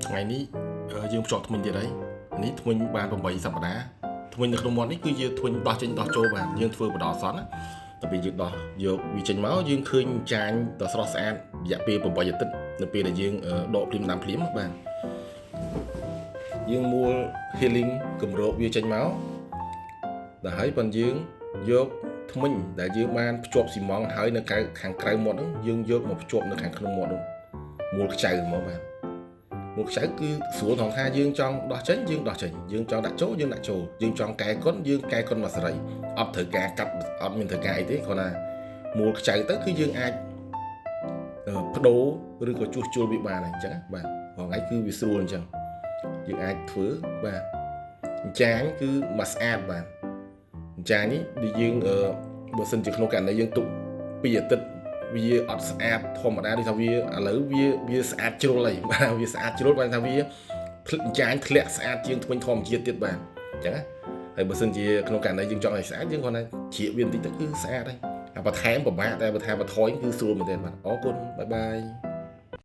ថ្ងៃនេះយើងភ្ជាប់ធ្មេញទៀតហើយនេះធ្មេញបាន8សប្តាហ៍ធ្មេញនៅក្នុងមាត់នេះគឺជាធ្មេញដោះចេញដោះចូលបាទយើងធ្វើបដោះអសន្នណាតែពេលយើងដោះយកវាចេញមកយើងឃើញចាញដ៏ស្រស់ស្អាតរយៈពេល8អាទិត្យនៅពេលដែលយើងដកភ្លាមដាំភ្លាមបាទយើងមួល healing គម្របវាចេញមកដល់ហើយប៉ុនយើងយកធ្មេញដែលយើងបានភ្ជាប់ស៊ីម៉ងហើយនៅខាងក្រៅមាត់ហ្នឹងយើងយកមកភ្ជាប់នៅខាងក្នុងមាត់ហ្នឹងមួលខ្ចៅមកបាទមួលខ្ចៅគឺស្រួលថងថាយើងចង់ដោះចេញយើងដោះចេញយើងចង់ដាក់ចូលយើងដាក់ចូលយើងចង់កែកុនយើងកែកុនមកសេរីអត់ត្រូវការកាត់អត់មានត្រូវការអីទេគ្រាន់តែមួលខ្ចៅទៅគឺយើងអាចបដូរឬក៏ជួសជុលវាបានហើយអញ្ចឹងបាទរាល់ថ្ងៃគឺវាស្រួលអញ្ចឹងយើងអាចធ្វើបាទអញ្ចាញគឺមកស្អាតបាទអញ្ចាញនេះដូចយើងបើសិនជាក្នុងករណីយើងទុក2អាទិត្យវាអត់ស្អាតធម្មតាដូចថាវាឥឡូវវាស្អាតជ្រុលហើយបាទវាស្អាតជ្រុលបានថាវាអញ្ចាញធ្លាក់ស្អាតជាងធ្មេញធម្មជាតិទៀតបាទអញ្ចឹងណាហើយបើសិនជាក្នុងករណីយើងចង់ឲ្យស្អាតយើងគ្រាន់តែជ្រៀកវាបន្តិចទៅគឺស្អាតហើយអាបន្ថែមពិបាកតែបើថាបន្ថយគឺស្រួលមែនទែនបាទអរគុណបាយបាយ។